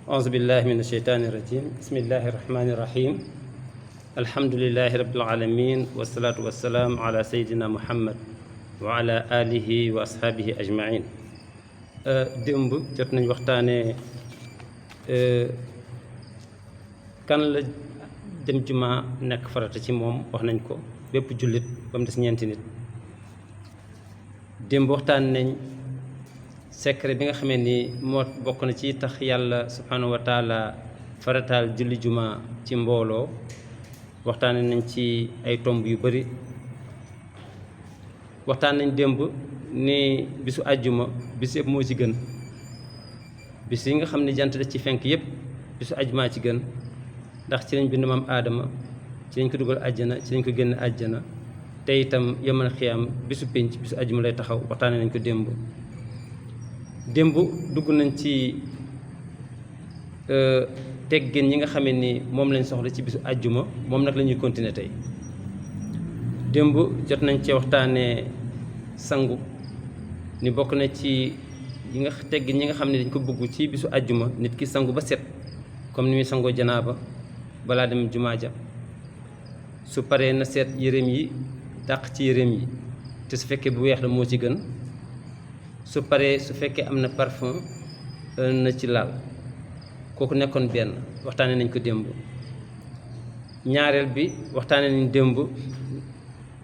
أعوذ بالله من الشيطان الرجيم بسم الله الرحمن الرحيم الحمد لله رب العالمين والصلاة والسلام على سيدنا محمد وعلى آله وأصحابه أجمعين démb jot nañ waxtaanee kan la dem jumaa nekk farata ci moom wax nañ ko bépp jullit ba mu des ñeenti nit démb waxtaan nañ secret bi nga xamee ni moo bokk na ci tax yàlla subhanahu wa taala farataal julli jumaa ci mbooloo waxtaane nañ ci ay tomb yu bari waxtaan nañ démb ni bisu àjjuma bis yëpp moo ci gën bis yi nga xam ne jant da ci fenk yëpp bisu àjjumaa ci gën ndax ci lañ bind maam aadama ci lañ ko dugal àjjana ci lañ ko génn àjjana te itam yemal xiyaam bisu pénc bisu àjjuma lay taxaw waxtaane nañ ko démb dugg nañ ci teggin yi nga xamee ni moom lañ soxla ci bisu àjjuma moom nag la ñuy continuer tey démb jot nañ ci waxtaanee sangu ni bokk na ci yi nga teggin ñi nga xam ne dañ ko bëgg ci bisu àjjuma nit ki sangu ba set comme ni muy sangoo janaaba balaa dem jumaa ja su paree na seet yéreem yi dàq ci yéreem yi te su fekkee bu weex la moo ci gën su paree su fekkee am na parfum na ci laal kooku nekkoon benn waxtaane nañ ko démb ñaareel bi waxtaane nañ démb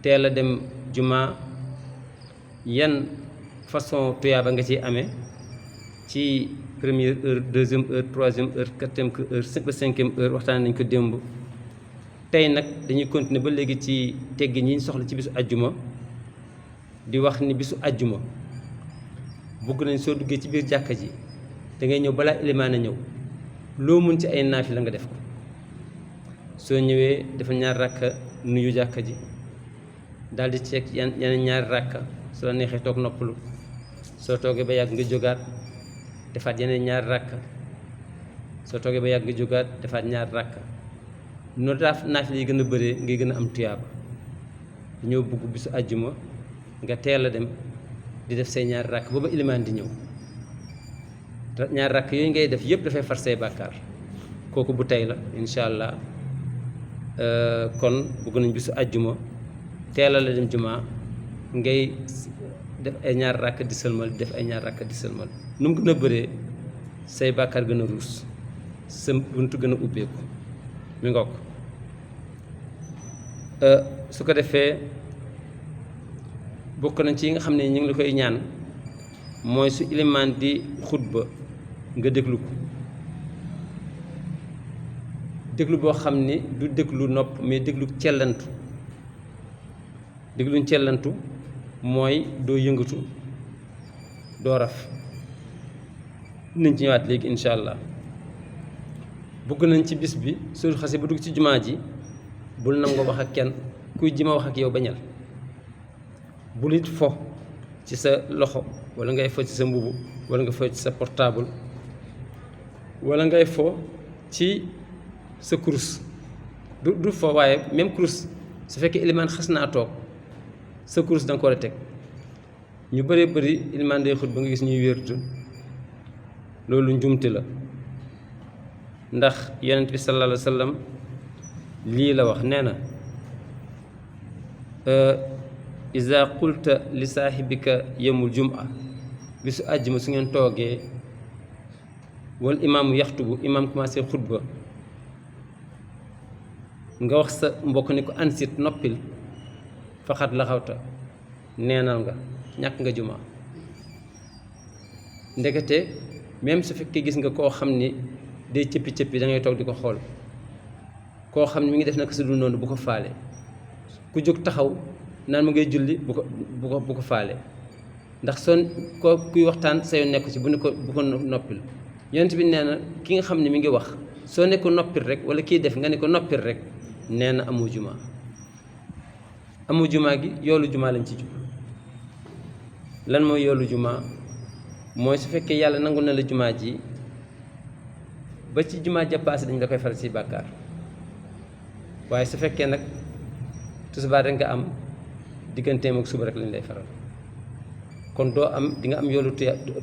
teel a dem jumaa yan façon tuyaaba nga ciy amee ci première heure deuxième heure troisième heure quatrième heure ba cinquième heure waxtaane nañ ko démb tey nag dañuy continuer ba léegi ci teggin yi ñu soxla ci bisu àjjuma di wax ni bisu àjjuma bëgg nañ soo duggee ci biir jàkka ji da ngay ñëw balaa ilimaan a ñëw loo mun ci ay naafi la nga def ko soo ñëwee dafa ñaar ràkka nuyu jàkka ji daal di ceeg yeneen ñaari ràkka su la neexee toog noppalu soo toogee ba yàgg nga jógaat defaat yeneen ñaari ràkka soo toogee ba yàgg nga jógaat defaat ñaari ràkka noo daaf naafi yi gën a bëree ngay gën a am tuyaaba dañoo bëgg bisu àjjuma nga teel a dem di def say ñaari ràkk booba ilimaan di ñëw ñaari ràkk yooyu ngay def yëpp dafay far say bàkkaar kooku bu tey la incha allah kon bëgg nañ bisu àjjuma teel a la dem jumaa ngay def ay ñaari ràkk di sëlmal def ay ñaari ràkk di sëlmal nu mu gën a bëree say bàkkaar gën a ruus sa buntu gën a ubbeeku mi nga ko su ko defee bokk nañ ci yi nga xam ne ñu ngi la koy ñaan mooy su ilimaan di xutba nga déglu ko déglu boo xam ni du déglu nopp mais déglu cellantu dégluñ cellantu mooy doo yëngatu doo raf nañ ci ñëwaat léegi incha allah bëgg nañ ci bis bi su xasee ba dugg ci jumaa ji bul nangoo wax ak kenn kuy jima wax ak yow bañal bul it fo ci sa loxo wala ngay fo ci sa mbubu wala nga fo ci sa portable wala ngay fo ci sa kurus du fo waaye même kurus su fekkee ilimaan xas naa toog sa kurus da nga ko war a teg ñu bëree bëri ilimaan day xut ba nga gis ñuy wértu loolu njumte la ndax yonent bi sallallahu alayhi wa sallam lii la wax nee na iza qulta li saaxibika yemul juma bisu àjjuma su ngeen toogee wal imaamu yaxtubu imaam commencé xutba nga wax sa mbokk ni ko ansit noppil faxat laxawta neenal nga ñàkk nga juma ndekete même su fekkee gis nga koo xam ni day cëppi-cëppi da ngay toog di ko xool koo xam ni mi ngi def naka su dul noonu bu ko faale ku jóg taxaw naan ma ngay julli bu ko faale ndax soo ko kuy waxtaan sa yoon nekku ci bu ko noppil yonent bi nee na ki nga xam ne mi ngi wax soo ne ko noppil rek wala kiy def nga ne ko noppil rek nee na amoo jumaa gi yoolu jumaa lañ ci jub lan mooy yoolu jumaa mooy su fekkee yàlla nangu na la jumaa ji ba ci jumaa ja paase dañ la koy faral ci bàkkaar waaye su fekkee nag tisbaar rek nga am digganteem ak suba rek lañ lay faral kon doo am di nga am yoolu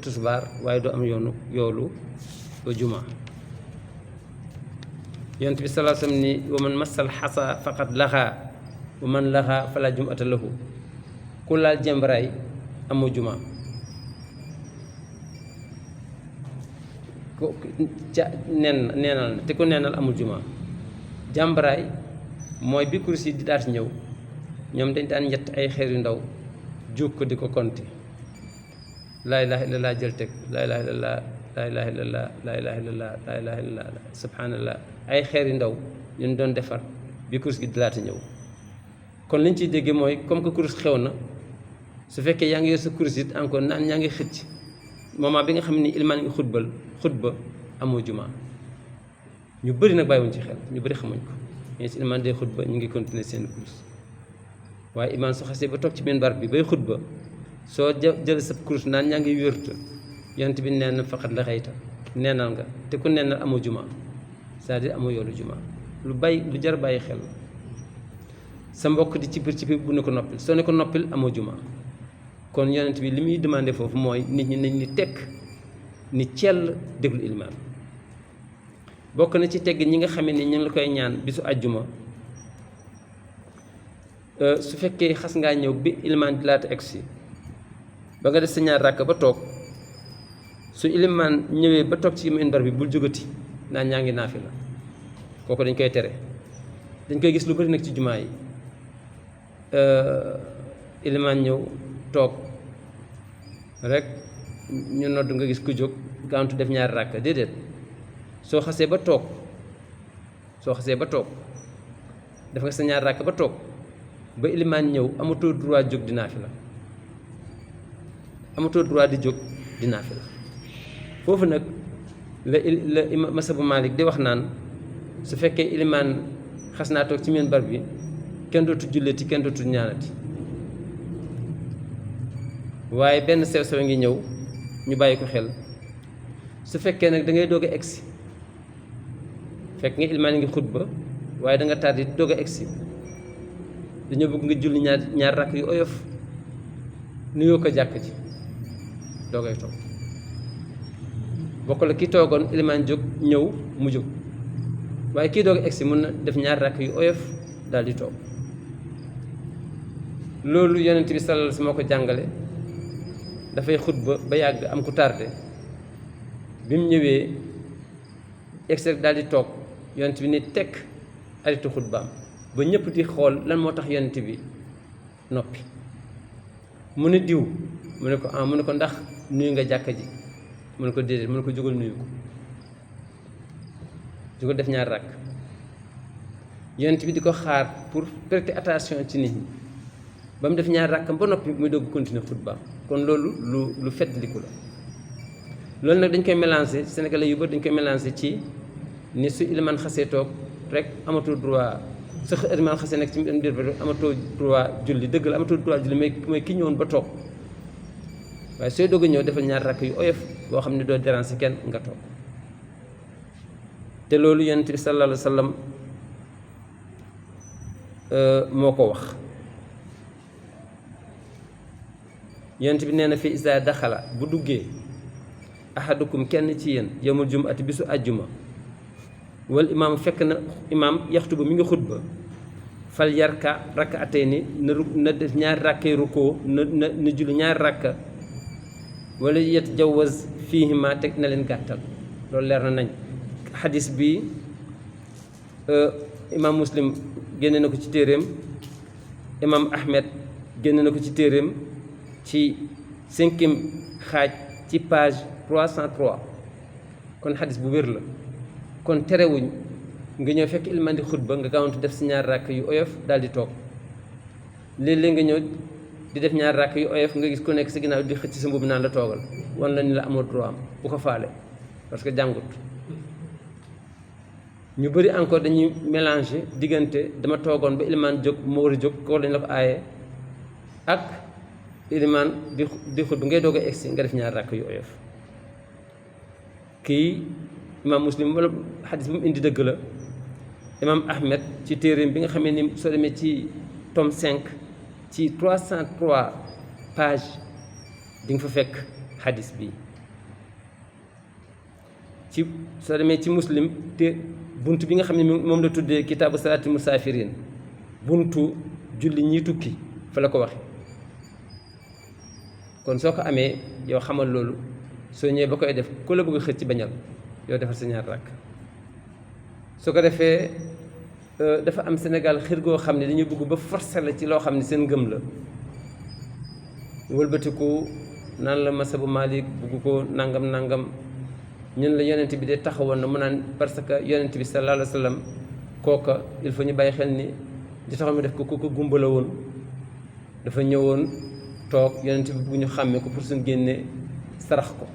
tisbaar waaye doo am yoolu juma yonent bi sallallahu alayhi wa sallam ni wa man massal xasa faqad laxaa wa man laxaa fala jumata lahu ku laal jembaraay amoo jumaa ku ca neenal na te ku neenal amul jumaa jàmbaraay mooy bi kurus yi di daat ñëw ñoom dañ daan ñett ay xeer yu ndaw juug ko di ko konti laa ilaha illallah jël teg laa ilaha illallah laa ilaha illallah laa ilaha illallah laa ilaha illallah subhanallah ay xeer yu ndaw ñu doon defar bi kurus gi di laata ñëw kon liñ ciy déggee mooy comme que kurus xew na su fekkee yaa ngi yor sa kurus it encore naan ñaa ngi xëcc moment bi nga xam ni ilmaan ngi xutba amoo jumaa ñu bëri nag bàyyiwuñ ci xel ñu bëri xamuñ ko mais si ilmaan dee xutba ñu ngi continuer seen kurus waaye imaan su xasee ba toog ci minbar bi bay xutba soo jël sa kurus naan ñaa ngi wérta yonent bi neen faqat la xayta neenal nga te ku neenal amoo jumaa c'est-à-dire amoo yoolu jumaa lu jar bàyyi xel sa mbokk di ci biir bu ne ko noppil soo ne ko noppil amoo jumaa kon yonent bi li muy demandé foofu mooy nit ñi nañ ni tekk ni cell déglu ilmaan bokk na ci tegg ñi nga xamee ni ñu ngi la koy ñaan bisu àjjuma su fekkee xas ngaa ñëw bi ilmaan di laata egsi ba nga def sa ñaar ràkk ba toog su ilmaan ñëwee ba toog ci minbar bi bul jógati naan ñaa ngi naafi la kooku dañ koy tere dañ koy gis lu bari nag ci jumaa yi ilmaan ñëw toog rek ñu nodd nga gis ku jóg gaantu def ñaari ràkk déedéet soo xasee ba toog def nga sa ñaari ràkk ba toog ba ilimaan ñëw amatoo droit jóg di naafila amatoo droit di jóg di naafila foofu nag la masabu Malik di wax naan su fekkee ilimaan xas naa toog ci minbar bi kenn dootu julliti kenn dootu ñaanati waaye benn sew-sew ngi ñëw ñu bàyyi ko xel su fekkee nag da ngay doog a egsi fekk nga ilimaan ngi xutba waaye da nga tardé doog a egsi dañoo bëgg nga julli ñaar rakk yu oyof nuyoo ko jàkk ji doogay toog bokk la ki toogoon ilimaan jóg ñëw mu jóg waaye kii doog a egsi mën na def ñaar rakk yu oyof daal di toog loolu yonent bi sallallahu alayhi wasallam moo ko jàngale dafay xutba ba yàgg am ku tardé bi mu ñëwee egsi rek daal di toog yonent bi ni tekk arrêté xutbaam ba ñëpp di xool lan moo tax yonent bi noppi mu ne diw mu ne ko mu ne ko ndax nuyu nga jàkka ji mu ne ko déedéet mu ne ko jógal nuyu ko jógal def ñaar rakk yonent bi di ko xaar pour prêter attention ci nit ñi ba mu def ñaar rakkam ba noppi muy doog continuer xutbaam kon loolu lu feddliku la loolu nag dañ koy mélanger sénégalais yu bëri dañ koy mélanger ci ni su ilimaan xasee toog rek amatul droit su ilimaan xasee nekk ci mbir bi amatoo droit julli dëgg la amatoo droit julli mais mooy ki ñëwoon ba toog waaye sooy doog a ñëw defal ñaar rakk yu oyof boo xam ne doo déranger kenn nga toog te loolu yonent bi sallallahu alayhi wa sallam moo ko wax yonent bi nee na fi isa daxala bu duggee ahadukum kenn ci yéen yawmul jumu'ati bisu àjjuma wal imaam fekk na imaam yaxtuba mi ngi xutba fal yarka rakka atay ni na def ñaari rakkay rukkoo na julli ñaari rakka wala yet jawaz fiihima teg na leen gàttal loolu leer na nañ xadis bi imaam muslim génne na ko ci téeréem imaam ahmed génne na ko ci téeréem ci 5e xaaj ci page 303 kon xadis bu wér la kon terewuñ nga ñëw fekk ilmaan di xutba nga gaawantu def si ñaar ràkk yu oyof daal di toog léeg-léeg nga ñëw di def ñaar ràkk yu oyof nga gis ku nekk si ginnaaw di xëcc sa mbubb naan la toogal wan la ni la amoo droit am bu ko faale parce que jàngut ñu bëri encore dañuy mélanger diggante dama toogoon ba ilmaan jóg moo war a jóg ko dañ la ko aaye ak ilmaan di xutba ngay doog a egsi nga def ñaar ràkk yu oyof kii imaam muslim wala xadis bu mu indi dëgg la imaam ahmed ci téeréem bi nga xamee ni soo demee ci tome 5 ci 303 page di nga fa fekk xadis bi ci soo demee ci muslim bunt bi nga xam ne moom la tuddee kitaabu salaati musaafirin buntu julli ñi tukki fa la ko waxe kon soo ko amee yow xamal loolu soo ñëwee ba koy def ku la bëgg a xëcc bañal yow defal sa ñaar rakk su ko defee dafa am Sénégal xir goo xam ne dañu bëgg ba forcer la ci loo xam ne seen ngëm la wëlbatiku naan la masabu Malik bëgg ko nangam ñun la yonent bi de taxawoon na mu naan parce que yonent bi sallallahu alayhi wa sallam kooka il faut ñu bàyyi xel ni di taxaw mu def ko kooka gumba la woon dafa ñëwoon toog yonent bi bëgg ñu xàmmee ko pour suñ génnee sarax ko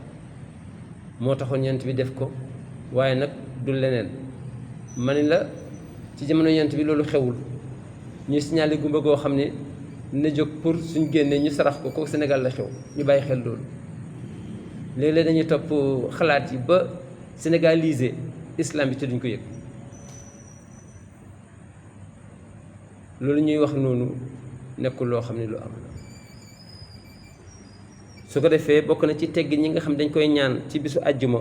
moo taxoon yonent bi def ko waaye nag du leneen ma ni la ci jamono yonent bi loolu xewul ñuy signalé gumba goo xam ne na jóg pour suñ génnee ñu sarax ko kooku Sénégal la xew ñu bàyyi xel loolu léeg-léeg dañuy topp xalaat yi ba sénégaliser islam bi te duñ ko yëg loolu ñuy wax noonu nekkul loo xam ne lu am la su ko defee bokk na ci tegg ñi nga xam dañ koy ñaan ci bisu àjjuma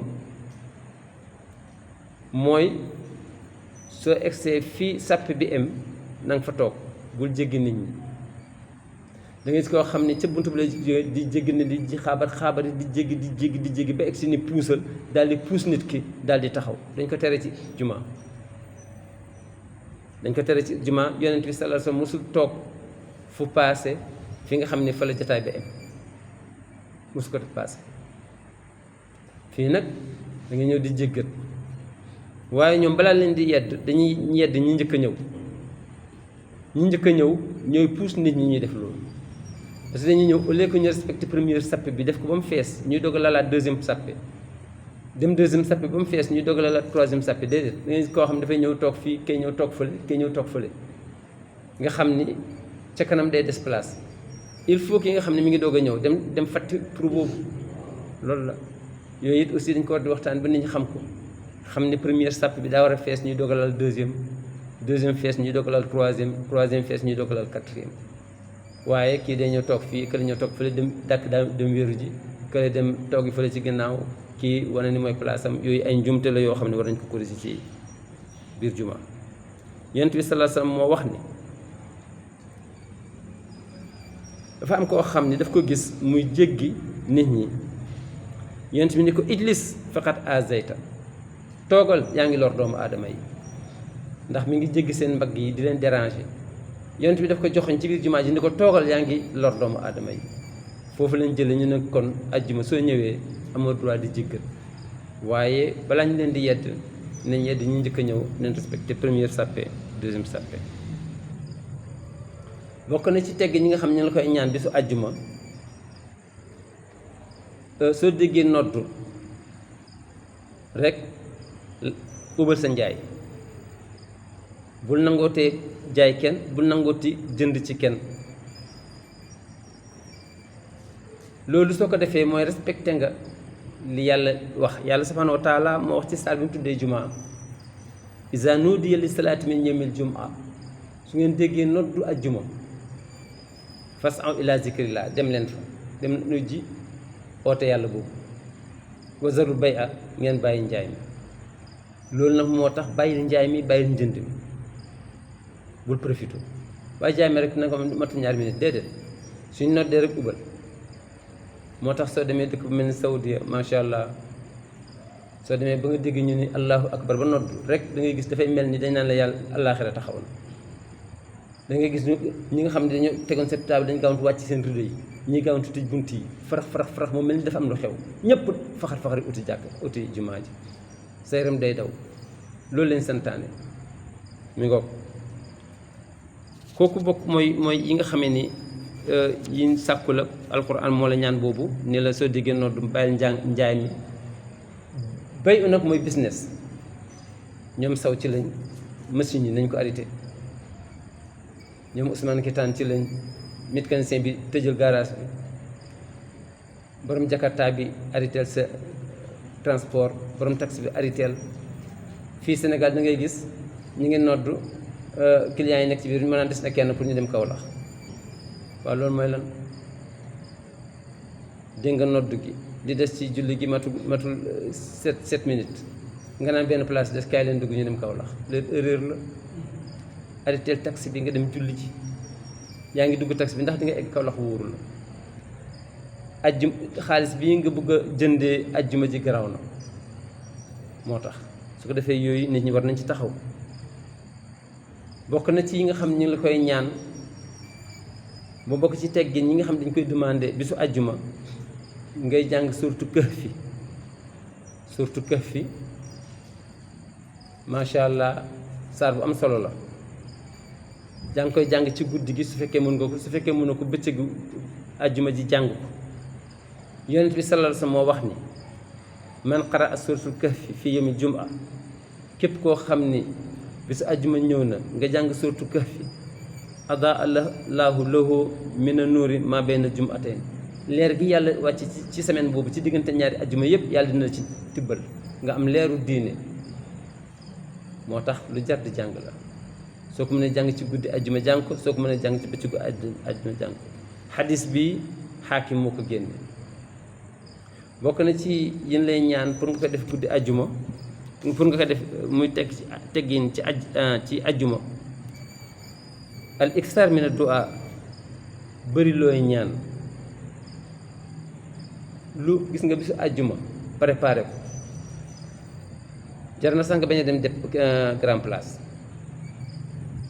mooy soo egsee fii sàpp bi em na nga fa toog bul jéggi nit ñi da ngay gis koo xam ne ca buntu bi la di jéggi ne di xaabar di jéggi ba egsi ni puusal daal di puus nit ki daal di taxaw dañ ko tere ci juma yonent bi sallallahu alayhi wasallam mosul toog fu paase fi nga xam ne fa la jotaay bi em mosu ko paase fii nag da nga ñëw di jéggat waaye ñoom balaa leen di yedd dañuy yedd ñi njëkk a ñëw ñooy puus nit ñi ñuy def loolu parce que dañuy ñëw au lieu que ñu respecté première sappe bi def ko ba mu fees ñuy doog a lalaat deuxième sappe dem deuxième sappe ba mu fees ñuy doog a lalaat troisième sappe déedéet da ngay koo xam ne dafay ñëw toog fii kay ñëw toog fële nga xam ni ca kanam day des place il faut que nga xam ne mi ngi doog a ñëw dem fàtti pour boobu loolu la yooyu it aussi dañ ko war di waxtaan ba nit ñi xam ko xam ne première sappe bi daa war a fees ñuy doog a lal deuxième fees ñuy doog a lal troisième fees ñuy doog a lal quatrième waaye kii day ñëw toog fii kële ñëw toog fële dem dàkk daa dem wéeru ji kële dem toogi fële ci ginnaaw kii wane ni mooy place am yooyu ay njumte la yoo xam ne war nañ ko corriger ci biir juma yonent bi sallallahu alayhi wasallam moo wax ni dafa am koo xam ne daf ko gis muy jéggi nit ñi yonent bi ni ko ijlis faqat azayta toogal yaa ngi lor doomu aadama yi ndax mi ngi jéggi seen mbagg yi di leen déranger yonent bi daf ko joxoñ ci biir jumaa ji ni ko toogal yaa ngi lor doomu aadama yi foofu lañ jële ñu ne kon ajjuma soo ñëwee amoo droit di jéggal waaye balaa ñu leen di yedd nañ yedd ñu njëkk a ñëw nañ respecté première sàppe deuxième sàppe bokk na ci tegg ñi nga xam ne la koy ñaan bisu ajjuma soo déggee noddu rek ubal sa njaay bul nangootee jaay kenn bul nangooti jënd ci kenn loolu soo ko defee mooy respecté nga li yàlla wax yàlla subhanahu wa taala moo wax ci saar bi mu tuddee jumaa iza nudiya li salaati min yawmil jumaa su ngeen déggee noddu ajjuma fas'aw ila zikrillah dem leen fa dem nu ji oote yàlla boobu wa zarul bay'a ngeen bàyyi njaay mi loolu nag moo tax bàyyi njaay mi bàyyi njënd mi bul profité waaye jaay mi rek na ko matu ñaar minute déedéet suñ noddee rek ubal moo tax soo demee dëkk bu mel ni Saudia macha allah soo demee ba nga dégg ñu ni allahu akbar ba nodd rek da ngay gis dafay mel ni dañ naan la yàlla àllaaxira taxaw na da ngay gis ñi nga xam ne dañoo tegoon seen table dañ gaawantu wàcc seen rido yi ñi gaawantu tëj bunt yi farax moom mel ni dafa am lu xew ñëpp faxari uti jàkk uti jumaa ji sa yaram day daw loolu leen santaane mi ngoog kooku bokk mooy yi nga xamee ni yi sàkku la alquran moo la ñaan boobu ni la soo déggee noddu bàyyil njaay mi bay u nag mooy business ñoom saw ci lañ machine yi nañ ko arrêté ñoom Ousmane Kitaan ci lañ mécanicien bi tëjal garage bi borom jakarta bi arrêté sa transport borom taxi bi arrêté fii Sénégal da ngay gis ñu ngi noddu clients yi nekk ci biir ñu mën a des na kenn pour ñu dem Kaolack waaw loolu mooy lan dégg nga noddu gi di des ci julli gi matul 7 minutes nga naan benn place des kaay leen dugg ñu dem Kaolack leen erreur la. arrêté taxi bi nga dem julli ji yaa ngi dugg taxi bi ndax di nga egg Kaolack wóoru la. ajjum xaalis bii nga bëgg a jëndee ajjuma ji garaaw na moo tax su ko defee yooyu nit ñi war nañ ci taxaw. bokk na ci yi nga xam ne ñu ngi la koy ñaan ba bokk ci teggin ñi nga xam dañ koy demandé bisu ajjuma ngay jàng surtout Kahfi macha allah saar bu am solo la. jàng koy jàng ci guddi gi su fekkee mën nga ko su fekkee mën na ko bëccëgu ajjuma ji jàng ko. yonent bi sallallahu alayhi wa sallam moo wax ni man qara suratul kahfi fi yawmi jum'a képp koo xam ni bisu ajjuma ñëw na nga jàng suratul kahfi adaa allahu lahu mina nuuri ma bayna jum'atayn leer gi yàlla wàcc ci semaine boobu ci diggante ñaari ajjuma yëpp yàlla dina ci tibbal nga am leeru diine. moo tax lu jar di jàng la soo ko mënee jàng ci guddi ajjuma jàng ko soo ko mënee jàng ci bëccëgu ajjuma jàng ko. xadis bi Xaakim moo ko génne. bokk na ci yéen lay ñaan pour nga ko def guddi ajjuma pour nga ko def muy teggin ci ajjuma al iksar min ad-du'a bëri looy ñaan. lu gis nga bisu ajjuma préparé ko jar na sax nga bañ a dem def grand place.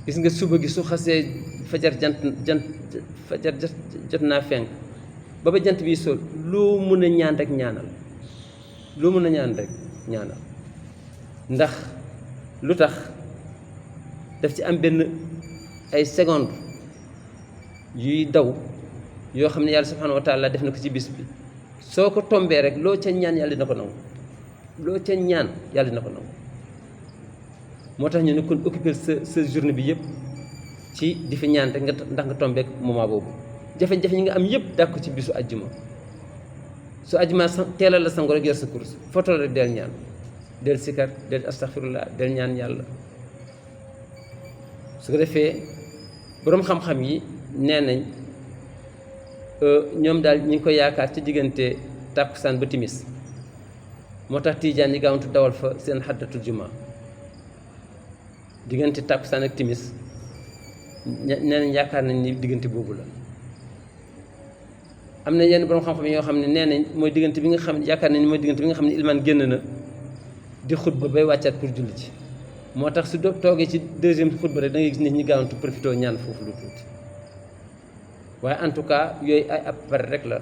gis nga suba gi su xasee fajar jot naa fenk ba jant bi sol loo mën a ñaan rek ñaanal loo mën a ñaan rek ñaanal. ndax lu tax daf ci am benn ay seconde yuy daw yoo xam ne yàlla subhanahu wa taala def na ko ci bis bi soo ko tombee rek loo ca ñaan yàlla dina ko nangu loo ca ñaan yàlla dina ko nangu. moo tax ñu ne kon occuper sa journée bi yëpp ci di fi ñaan rek ndax nga tombeek moment boobu. jafe-jafe yi nga am yëpp dàq ko ci bisu ajjuma su ajjuma teelal la sango rek yor sa kurus foto rek del ñaan del sikar del astaghfirullah del ñaan yàlla. su ko defee boroom xam-xam yi nee nañ ñoom daal ñu ngi ko yaakaar ci diggante tàkkusaan ba timis moo tax tiijaan yi gaawantu dawal fa seen xaddatul juma diggante tàkkusaan ak timis nee nañ yaakaar nañ ni diggante boobu la. am na yenn borom xam-xam yoo xam ne nee nañ mooy diggante bi nga xam ne yaakaar nañ ni mooy diggante bi nga xam ne ilmaan génn na di xutba bay wàccaat pour julli ci. moo tax su toogee ci deuxième xutba rek da ngay gis nit ñi gaawantu profité ñaan foofu lu tuuti. waaye en tout cas yooyu ay après rek la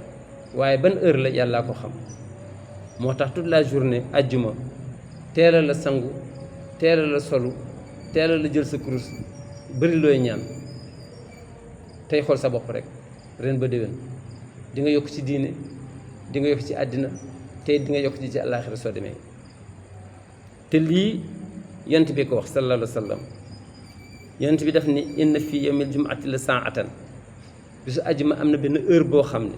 waaye ban heure la yàllaa ko xam. moo tax toute la journée ajjuma teela la sangu teela la solu teela la jël sa kurus bëri looy ñaan tey xool sa bopp rek ren ba déwén di nga yokk ci diine di nga yokk ci àddina te di nga yokk ci àllaaxira soo demee. te lii yonent bi ko wax sallallahu alayhi wa sallam yonent bi daf ni inna fi yawmil jumu'ati la saa'atan bisu ajjuma am na benn heure boo xam ne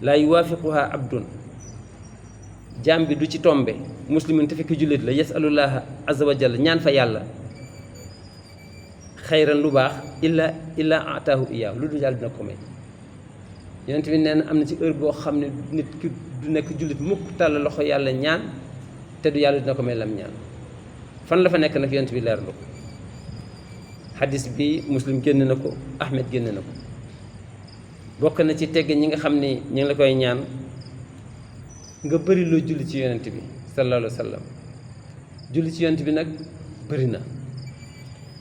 laa yuwaafiquha abdun jaam bi du ci tombe muslimin te fekk jullit la yasalullaha azza wa jalla ñaan fa yàlla xayran lu baax illa ataahu iyaahu lu dul yàlla dina ko may. yonent bi nee na am na ci heure boo xam ne nit ki du nekk jullit mukk tàll loxo yàlla ñaan te du yàlla dina ko may lam ñaan. fan la fa nekk nag yonent bi leerlu ko xadis bi muslim génn na ko ahmed génn na ko. bokk na ci tegg ñi nga xam ni ñu ngi la koy ñaan nga bëri loo julli ci yonent bi sallallahu alayhi wa sallam. julli ci yonent bi nag bëri na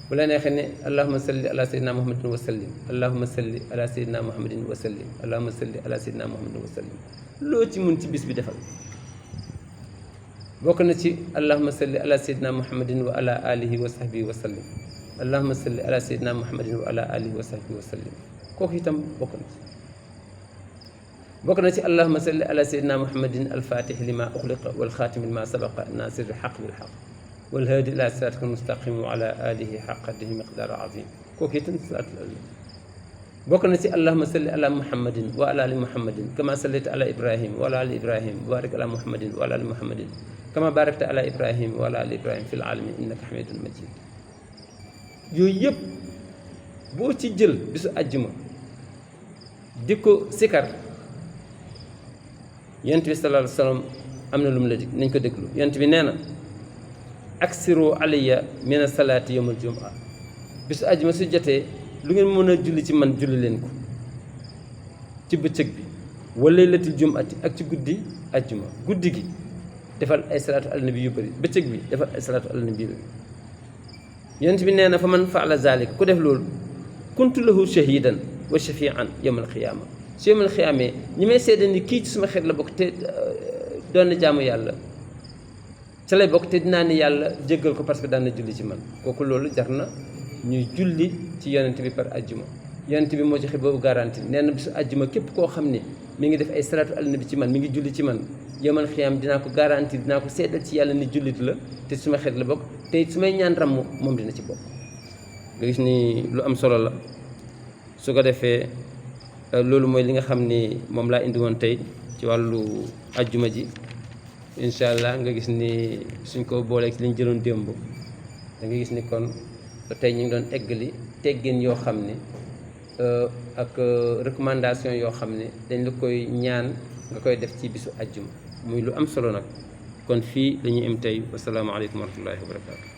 bu la neexee ne allahumma salli ala sayyidina muhammadin wa sallim allahumma salli ala sayyidina muhammadin wa sallim allahumma salli ala sayyidina muhammadin wa sallim loo ci mun ci bis bi defal. bokk na ci allahumma salli ala sayyidina muhammadin wa ala alihi wa sahbihi wa sallim allahumma salli ala sayyidina muhammadin wa ala alihi wa sahbihi wa sallim kooku itam bokk na ci allahumma salli ala sayyidina muhammadin alfatih lima uxliqa walxaatimi lima sabaqa nasir alxaq bilxaq walhaadi ila siraatika almustaqim wa ala alihi xaq qadrihi miqdaar azim kooku itam salaatul azim. bokk na ci allahumma salli ala muhammadin wa ala ali muhammadin kama sallayta ala ibrahim wa ala ali ibrahim wa barik ala muhammadin wa ala ali muhammadin kama barakta ala ibrahim wa ala ali ibrahim fi alamin innaka hamidun majid. yooyu yëpp boo ci jël bisu àjjuma di ko sikar yonent bi sallallahu alayhi wa sallam am na lu mu la dig nañ ko déglu. yonent bi nee na aksiru alayya mina salaati yawmal jumaa bisu àjjuma su jotee lu ngeen mën a julli ci man julli leen ko ci bëccëg bi wala laylatul jumaati ak ci guddi àjjuma guddi gi defal ay salaatu ala nabi yu bëri bëccëg bi defal ay salaatu ala nabi yu bëri yonent bi nee na fa man faala zalika ku def loolu kuntu lahu shahidan wa shafian yawmal qiyaama su yawmal qiyaamee ñi may seede ni kii ci suma xeet la bokk te doon na jaamu yàlla ca lay bokk te dinaa ni yàlla jéggal ko parce que daan na julli ci man kooku loolu jar na ñuy julli ci yonent bi par àjjuma yonent bi moo ci xib boobu garanti nee na bisu àjjuma képp koo xam ne mi ngi def ay salaatu ala nabi ci man mi ngi julli ci man yawmal qiyaam dinaa ko garanti dinaa ko seedal ci yàlla ni jullit la te suma xeet la bokk te su may ñaan ramm moom dina ci bokk nga gis ni lu am solo la su ko defee loolu mooy li nga xam ni moom laa indi woon tey ci wàllu àjjuma ji incha allah nga gis ni suñ ko boolee ci liñ jëloon démb da nga gis ni kon tey ñu ngi doon eggali teggin yoo xam ne ak recommandation yoo xam ne dañ la koy ñaan nga koy def ci bisu àjjuma muy lu am solo nag kon fii la ñuy am tey wasalaamaaleykum wa rahmatullahi wa barakatu